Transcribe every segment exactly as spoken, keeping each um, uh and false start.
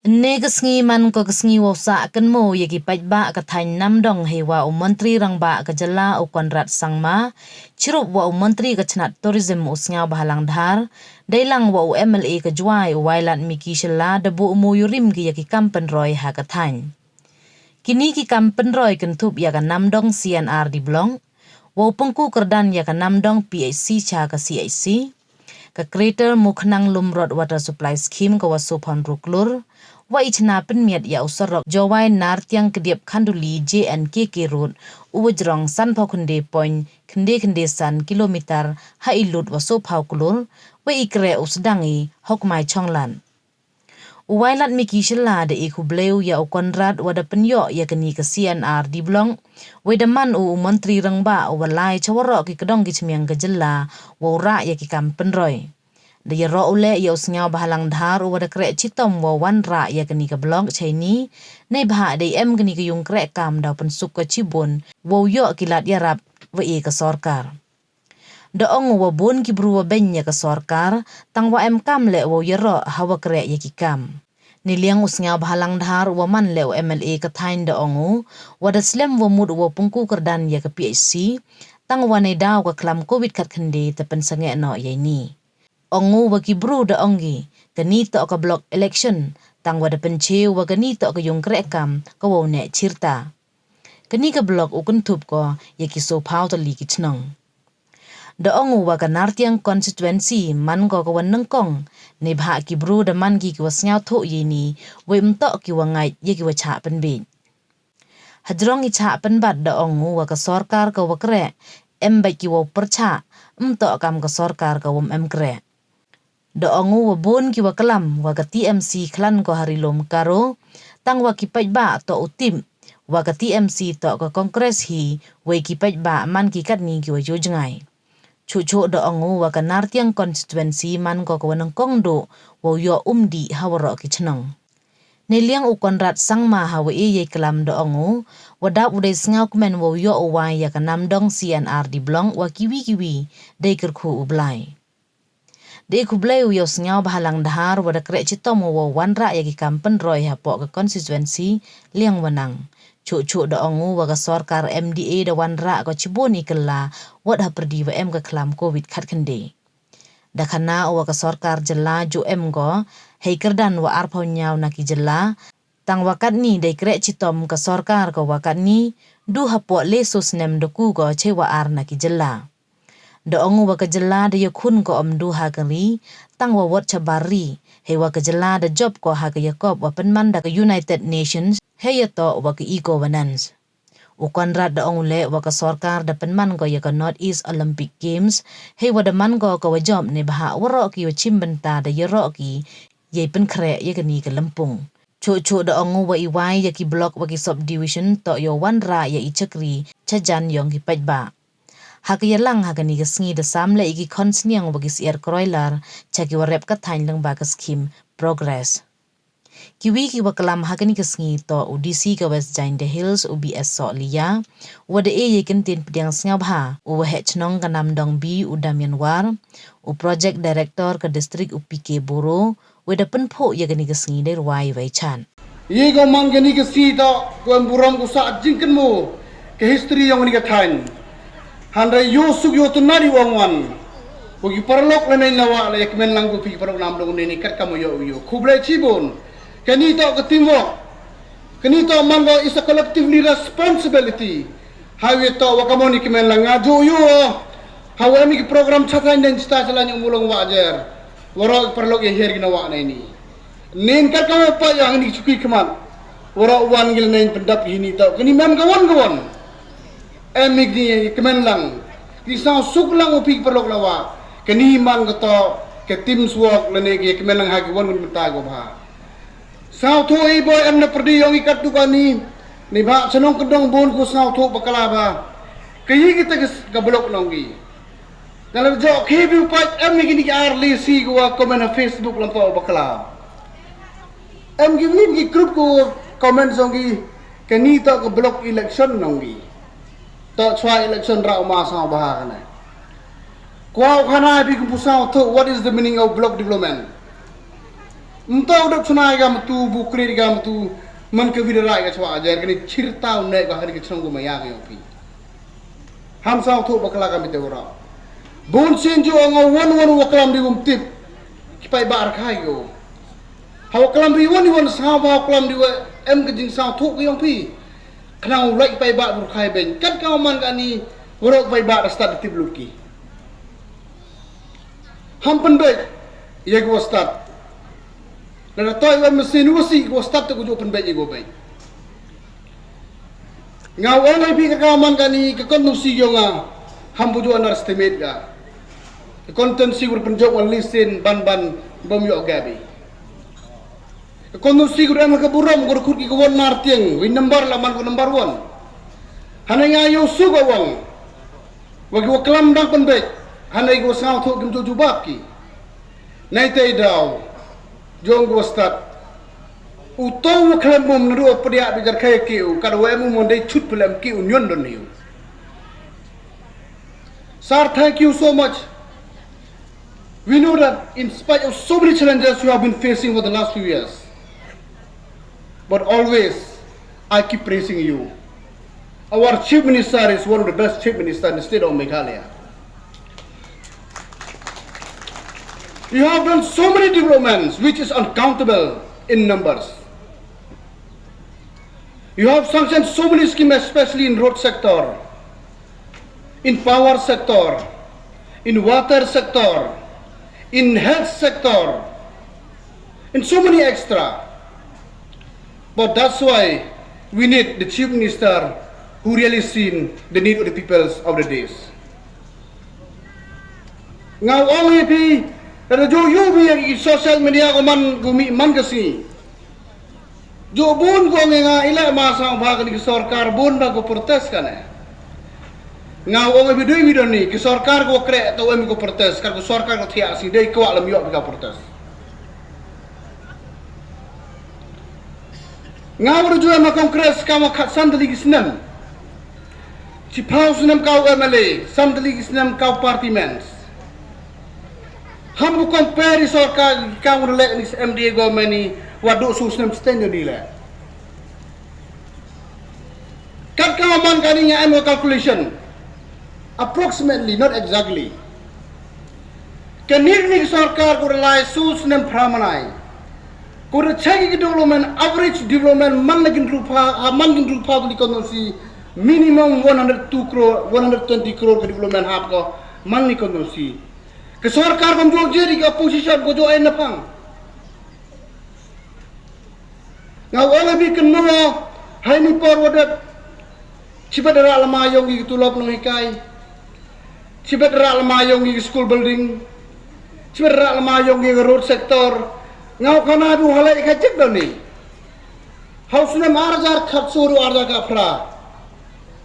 Ne ka sngi man ko ka sngi wow sah kynmaw ya ki paidbah ka thaiñ Namdong heiwa u Montri Rangbah ka jylla u Conrad Sangma, chirup wa u Montri ka chnat Tourism u Sniawbhalang Dhar, deilang wa u M L A ka Jwai u Wailadmiki Shylla da buh u moo yurim ki ya ki kam pynroi ha ka thaiñ. Kini ki kam pynroi kynthup ya ka Namdong C and R D Block, wow pynku kyrdan ya ka Namdong P H C cha ka C H C, ka Greater Mukhnang Lumrot Water Supply Scheme ka wa soo phaw ynru klur, wa i chna pynmiat ya u sarok Jowai Nartiang Kdiap Khanduli J N K K Road, u wa jrong san phaw khyndai point khyndai khyndai san kilometer ha i lut wa soo phaw klur, wa i kreh u sdang i hok mai chonglan. U Wailadmiki Shylla da e khublei u ya u Conrad wa da pynyoh ya kani ka C and R D Block, wei da man u u Montri Rangbah u wa lai cha waroh ki kdong ki chmiang ka jylla wow rah ya ki kam pynroi. Da yaroh u leh ya u Sniawbhalang Dhar u wa da kreh chitom wow wanrah ya kani ka block chaini, neibhah dei em kani ka yung kreh kam daw pynsuk ka chibun wow yoh ki lad yarap wa e ka sorkar. Da ong u wa bun ki bru wa beiñ ya ka sorkar, tang wa em kam leh wow yaroh ha wa kreh ya ki kam. Neiliang u Sniawbhalang Dhar u wa man leh u M L A ka thaiñ da ong u, wa da slem wa mut u wow pynku kyrdan ya ka P H C, tang wa neidaw ka khlam Covid khatkhyndai te pynsangeh noh ya ini. Ong u wa ki bru da ong ki, kani toh ka block election, tang wa da pynche u wa kani toh ka yung kreh kam ka wow neh chirta. Kani ka block u kynthup ko ya ki soo phaw tylli ki chnong. Da ong u wa ka Nartiang constituency man ko ka wa nyngkong, neibhah ki bru da man ki ki wa sniawthuh ya ini, wei ym toh ki wa ngait ya ki wa chah pynbeit. Hajrong i chah pynbat da ong u wa ka sorkar ka wa kreh, em beit ki wow pyrchah, ym toh kam ka sorkar ka wym em kreh. Da ong u wa bun ki wa klam wa ka T M C khlan ko ha ri lum Garo, tang wa ki paidbah toh u tip wa ka T M C toh ka Congress hi, wei ki paidbah man ki katni ki wa yoh jngai. Chuh chuh da ong u wa ka Nartiang constituency man ko ka wa nyngkong duh wow yoh um dih ha waroh ki chnong. Neiliang u Conrad Sangma ha wa e yei klam da ong u, wa dap u dei sniawkmen wow yoh u wai ya ka Namdong C and R D Block wa kiwi kiwi dei kyrkhu u Blai. Dei khublei u ya u Sniawbhalang Dhar wa da kreh chitom u wow wanrah ya ki kam pynroi hapoh ka constituency liang wa nang. Chuh chuh da ong u wa ka sorkar M D A da wanrah ko chibun i kylla, wat hapyrdi wa em ka khlam Covid khatkhyndai. Da khana u wa ka sorkar jylla ju em ko hei kyrdan wa arphaw ynñiaw na ki jylla, tang wa katni dei kreh chitom ka sorkar ka wa katni, du hapoh le soo snem da ku ko chei wa ar na ki jylla. Da ong u wa ka jylla da yakhun ko ym du ha ka ri, tang wa wat chabar ri, hei wa ka jylla da jop ko ha ka yakob wa pynman da ka United Nations, hei yatoh wa ka e-governance. U Conrad da ong u leh wa ka sorkar da pynman ko ya ka North East Olympic Games, hei wa da man ko ka wa jop neibhah waroh ki wa chim bynta da yaroh ki yei pynkhreh ya kani ka lympung. Chuh chuh da ong u wa i wai ya ki block wa ki subdivision toh yow wanrah ya i chakri chajan yong ki paidbah. Ha ka yalang ha kani ka sngi da sam leh ya ki khon sniang wa ki syiar kroilar cha ki wa rep ka thaiñ lyngba ka scheme Progress. Kiwi ki wa klam ha kani ka sngi toh u D C ka West Jaintia Hills u B S Sohliya, u wa da e yei kyntien pdiang sniawbha, u wa heh chnong ka Namdong B u Damian War, u Project Director ka district u P K Boro, wei da pynphuh ya kani ka sngi dei rwai wei chan. Ye ko man kani ka sngi toh ko em burom ko sah jingkynmaw ka history yong kani ka thaiñ. Hynrei yow suk yow tynat i ong wan. Wa ki paralok lane na wa la ya kmen lang ko phi ki paralok Namdong ne ni kat kam yow yow. Khublei chibun. Kani toh ka teamwork. Kani toh man ko is a collectively responsibility. Hawei toh wa kamon i kmen lang nga ju yow. Hawei mi ki program chatai den chita chala nyung mulong wa jer. Waroh ki paralok ya her ki na wa ne ni. Nin kat kam pa ya ni chuki kman. Waroh wan gil nin pyndap hini toh. Kani mem ka wan ka wan. Em i kini kmen lang. Ki saw suk lang u phi ki paralok la wa. Kani man ka toh ka teamwork lane ki kmen lang ha ki wan wan mynta ko bha. Sngewthuh i boi em na pyrdi yong i kat tu kani. Neibhah chnong kyndong bun ko sngewthuh bakla bha. Ka yi kita ka block nong ki. Ka la jooh ki bi u pait em ni kini ki ar lisi ko wa comment ha Facebook lam pa u bakla. Em ki wi ki group ko comment song ki kani toh ka block election nong ki. Toh chwa election ra u ma sngewbha kane. Kwah u khana phi kum pu sngewthuh, what is the meaning of block development? Ym toh u dep chna i ka mtu, bu kri i ka mtu, man ka wi da rai ka chwa ajar, kani chirta u ne ka hani ka chnong ko maya ka yong phi. Ham sngewthuh bakla ka mite wara. Bun sien ju ong wan wan wa klam di wym tip. Ki paidbah rkhai ko. Ha wa klam di wan wan sngewbha wa klam di wa em ka jingsngewthuh ka yong phi. Khnang u lai ki paidbah rkhai beiñ. Kat ka man kani, waroh ki paidbah da stad da tip lut ki. Ham pynbeit ya ki wa stad. Lada toh wa masi nu wasi ki wa stad te ku ju pynbeit ya ki wa beit. Nga ong ai phi ka ka man kani ka constituency yong nga, ham pu ju underestimate ka. Ka constituency wa pynjop wa lisin ban ban bam yoh gabi. Ka constituency ko em ka burom ko khut ki ko wan nar tiang, wi number la man ko number one. Hana nga yoh su ka wang. Wa ki wa klam dang pynbeit, hana ki wa sngewthuh kim ju jubab ki. Nai te daw, jong ko stad. U to wa klam mum na ru pdia bi jar khai ki u, ka wa em mum dei chut pylem ki u nyon don hiu. Sir, thank you so much. We know that in spite of so many challenges you have been facing for the last few years, but always I keep praising you. Our Chief Minister is one of the best Chief Minister in the state of Meghalaya. You have done so many developments which is uncountable in numbers. You have sanctioned so many schemes, especially in road sector, in power sector, in water sector, in health sector, and so many extra. But that's why we need the Chief Minister who really seen the need of the peoples of the days. Nga ong ya phi, lada ju yu phi ya ki social media ko man ko mi man ka si. Ju bun ko ngi nga ila ma sang ba ka ni ki sorkar bun ba ko protest ka ne. Nga ong ya phi dui video ni, ki sorkar ko kre to em ko protest, kar ko sorkar ko thiah si dei ko alam yo ka protest. Nga wa ju em ha Congress ka wa khat san tylli ki snem. Chiphaw snem ka wa M L A, san tylli ki snem ka wa party mens. Ham bu compare i sorkar ka wa le ni M D A government ni wa du su snem sten ni le. Kat ka wa man ka ni nga em wa calculation. Approximately, not exactly. Ka ni ni sorkar ko lai su snem phra manai. Ko da chai ki development, average development man la kin rupa, ha man kin rupa di constituency, minimum one hundred two crore, one hundred twenty crore ka development hap ko man ni constituency. Ka sorkar ko jo jeri ka opposition ko jo ai napang. Nga wa la bi kynmaw, hai ni por wa dep, chibet ra lama yong ki tulop nong hikai, chibet ra lama yong ki school building, chibet ra lama yong ki road sector, nga wa kana du halai ka jik da ni. Hau snem ar hajar khat suru ar hajar ka phra.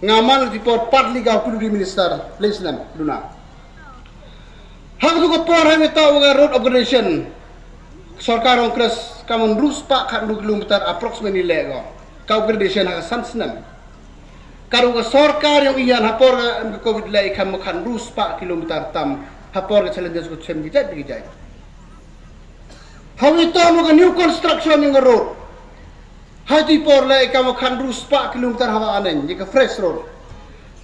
Nga man ti por partly ka P W D minister, le snem, duna. Hang tu ka por hang ita wa ka road upgradation. Sorkar Congress ka man rus pa khat ru kilometer approximately le ko. Ka upgradation ha ka san snem. Ka ru ka sorkar yong iyan ha por ka em ka covid le i kam khat rus pa kilometer tam. Ha por ka challenges ko chem ki jait ki jait. Hang ita wa ka new construction yong ka road. Hai ti por le i kam khan ru spah kilometer hawa aneng, i ka fresh road.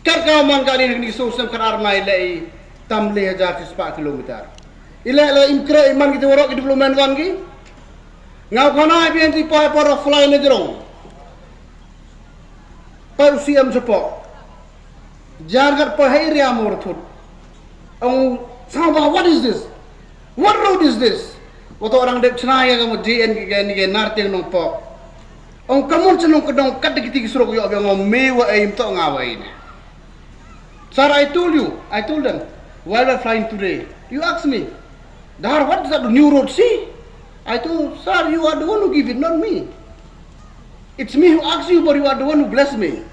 Kat ka man ka ni ni so sem khan ar mai le i tam le hajar ti spah kilometer. I le le im kre i man ki te warok i development wan ki. Nga u khana i bien ti por por fly ne jrong. Pa u C M support. Jar kat pa hai area mo thut. Ong, sangba, what is this? What road is this? Wato orang dep chna ya ka mo J N K ni ke nar tiang nong po. Ong, kamun chnong ka dong kat ki ti ki surok yo be ngo me wa ai to nga wa ai ne. Sir, I told you, I told them, while we are flying today, you asked me, Dar, what is that new road? See? I told, Sir, you are the one who give it, not me. It's me who asked you, but you are the one who blessed me.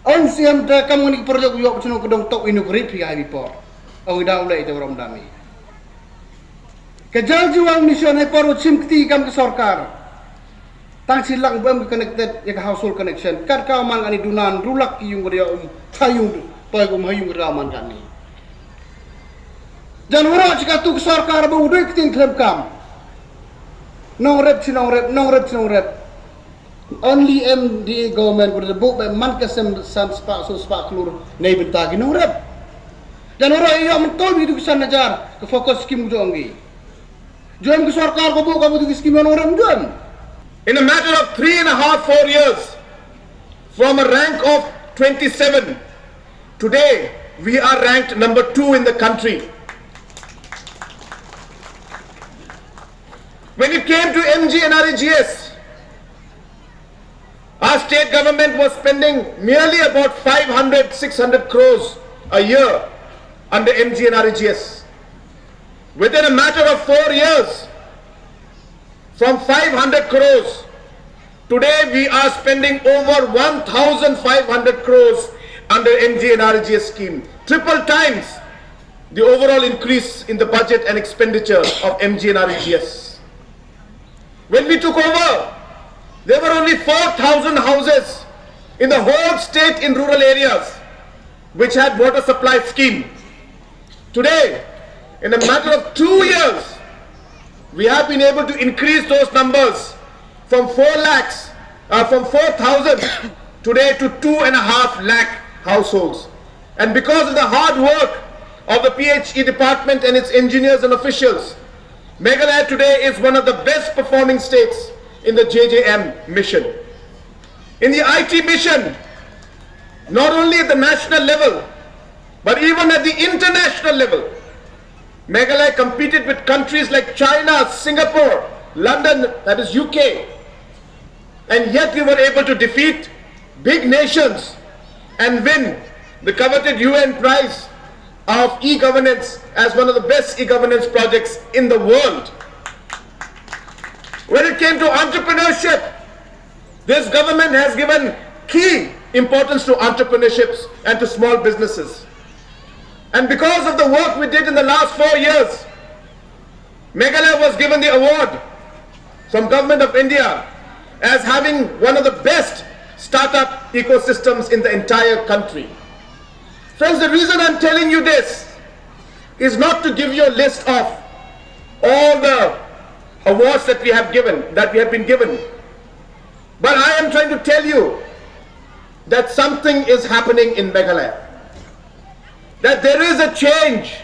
Ong siam te kam ngani project yo chno ko dong tok inu ko rit phi ai before. Ong i daw le i te rom dami. Ka Jal Jeevan Mission ai por chim kti kam ka sorkar. Tang chi lang bem ka connected ya ka household connection. Kat ka man ani dunan rulak ki yung ria um hayung pa um hayung ra man kan ni. Jan wara chi ka tu ka sorkar ba u doi ktin klem kam. Nongrep chi nongrep, nongrep chi nongrep. Only M D A government ko da booh bha man ka sem san spah, san spah klur neibynta ki nongrep. Te waroh yoh mynta ki tu ki san hajar ka FOCUS scheme jong ki. Jooh em ki sorkar ko booh ka booh ki scheme nongrep jooh em. In a matter of three and a half, four years, from a rank of twenty-seven, today we are ranked number two in the country. When it came to M G N R E G S, our state government was spending merely about five hundred, six hundred crores a year under M G N R E G S. Within a matter of four years, from five hundred crores, today we are spending over one thousand five hundred crores under M G N R E G S scheme, triple times the overall increase in the budget and expenditure of M G N R E G S. When we took over, there were only four thousand houses in the whole state in rural areas which had water supply scheme. Today, in a matter of two years, we have been able to increase those numbers from four lakhs, uh, from four thousand today to two and a half lakh households. And because of the hard work of the P H E department and its engineers and officials, Meghalaya today is one of the best performing states in the J J M mission. In the I T mission, not only at the national level, but even at the international level, Meghalaya competed with countries like China, Singapore, London, that is U K, and yet we were able to defeat big nations and win the coveted U N prize of e-governance as one of the best e-governance projects in the world. When it came to entrepreneurship, this government has given key importance to entrepreneurships and to small businesses. And because of the work we did in the last four years, Meghalaya was given the award from Government of India as having one of the best startup ecosystems in the entire country. Friends, the reason I'm telling you this is not to give you a list of all the awards that we have given, that we have been given. But I am trying to tell you that something is happening in Meghalaya. That there is a change.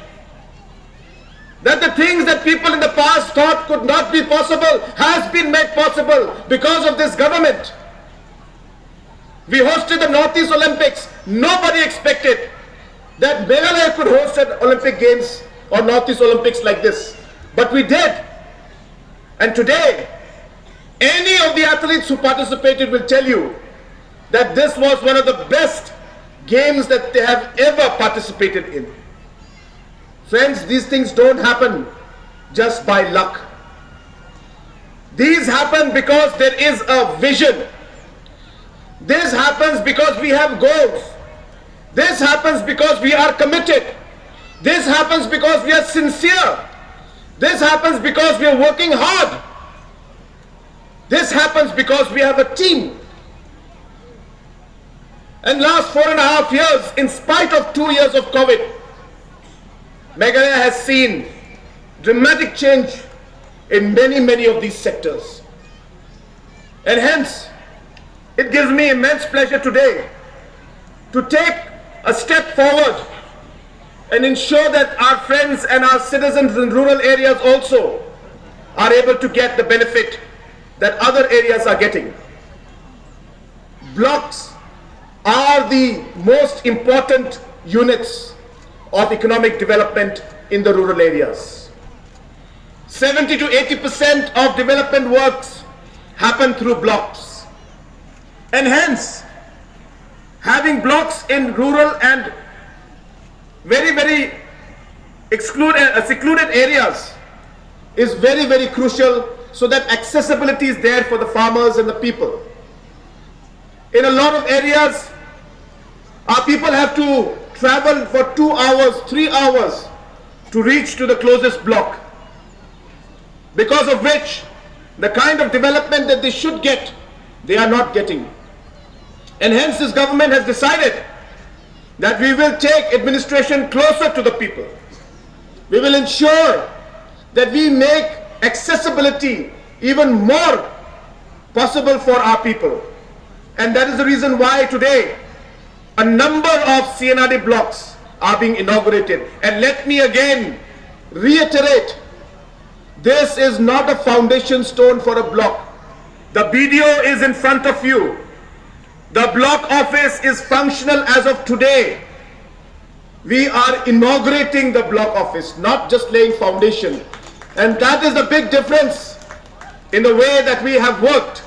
That the things that people in the past thought could not be possible has been made possible because of this government. We hosted the Northeast Olympics. Nobody expected that Meghalaya could host an Olympic Games or Northeast Olympics like this. But we did. And today, any of the athletes who participated will tell you that this was one of the best games that they have ever participated in. Friends, these things don't happen just by luck. These happen because there is a vision. This happens because we have goals. This happens because we are committed. This happens because we are sincere. This happens because we are working hard. This happens because we have a team. And last four and a half years, in spite of two years of COVID, Meghalaya has seen dramatic change in many, many of these sectors. And hence, it gives me immense pleasure today to take a step forward and ensure that our friends and our citizens in rural areas also are able to get the benefit that other areas are getting. Blocks are the most important units of economic development in the rural areas. Seventy to eighty percent of development works happen through blocks. And hence, having blocks in rural and very, very excluded, uh, secluded areas is very, very crucial so that accessibility is there for the farmers and the people. In a lot of areas, our people have to travel for two hours, three hours to reach to the closest block, because of which the kind of development that they should get, they are not getting. And hence this government has decided that we will take administration closer to the people. We will ensure that we make accessibility even more possible for our people. And that is the reason why today a number of C and R D blocks are being inaugurated. And let me again reiterate, this is not a foundation stone for a block. The B D O is in front of you. The block office is functional as of today. We are inaugurating the block office, not just laying foundation. And that is the big difference in the way that we have worked.